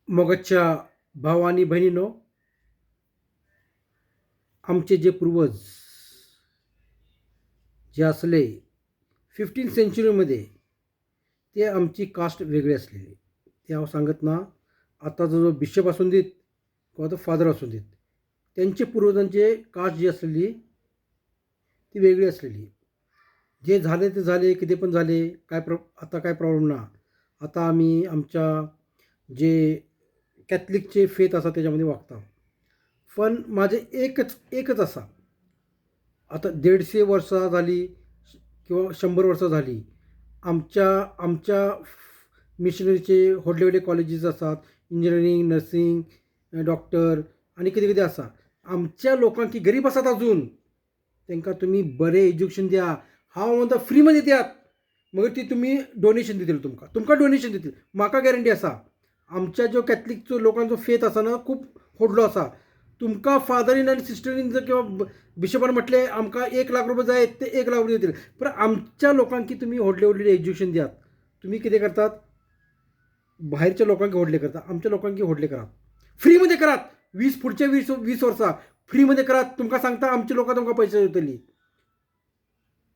मोगाच्या भाव आनी भयणीनो, आमचे जे पूर्वज जे असले 15 सेंचुरीमध्ये, ते आमची कास्ट वेगळी आसलेली. ते हांव सांगत ना. आतांचो जो बिशप आसूं दीत किंवा तो फादर आसूं दीत, तेंचे पुर्वजांचे कास्ट जी आसलेली ती वेगळी आसलेली. जे झाले ते झाले, कितें पण झाले, काय प्रो आतां काय प्रॉब्लम ना. आतां आमी आमच्या जे कॅथलिकचे फेथ आसा तेज्या मदीं वागता. पण म्हाजें एकच एकच आसा, आतां 150 वर्सां जालीं किंवा 100 वर्सां जालीं, आमच्या आमच्या मिशनरीचे व्हडले व्हडले कॉलेजीस आसात, इंजिनियरींग, नर्सींग, डॉक्टर आनी कितें कितें आसा. आमच्या लोकांक की गरीब आसात अजून, तांकां तुमी बरें एज्युकेशन दिया. हांव म्हणटा, फ्रीमध्ये दियात, मगीर ती तुमी डोनेशन दितले तुमकां, तुमकां डोनेशन दितले, म्हाका गॅरंटी आसा. आमच्या ज्यो कॅथलिकचो लोकांचो फेथ आसा न्हू, खूब व्हडलो आसा. तुमकां फादरीन आनी सिस्टरीन जर किंवा बिशपान म्हटलें, आमकां 1 लाख रुपया जाय, ते 1 लाख रुपया दितले. पूण आमच्या लोकांक की तुमी व्हडले व्हडले एज्युकेशन दियात. तुमी कितें करतात? भायरच्या लोकांक व्हडले करता, आमच्या लोकांक व्हडले करात, फ्रीमध्ये करात. वीस पुढच्या 20 20 वर्सां फ्रीमध्ये करात. तुमकां सांगता, आमची लोकां तुमकां पयशे दितली.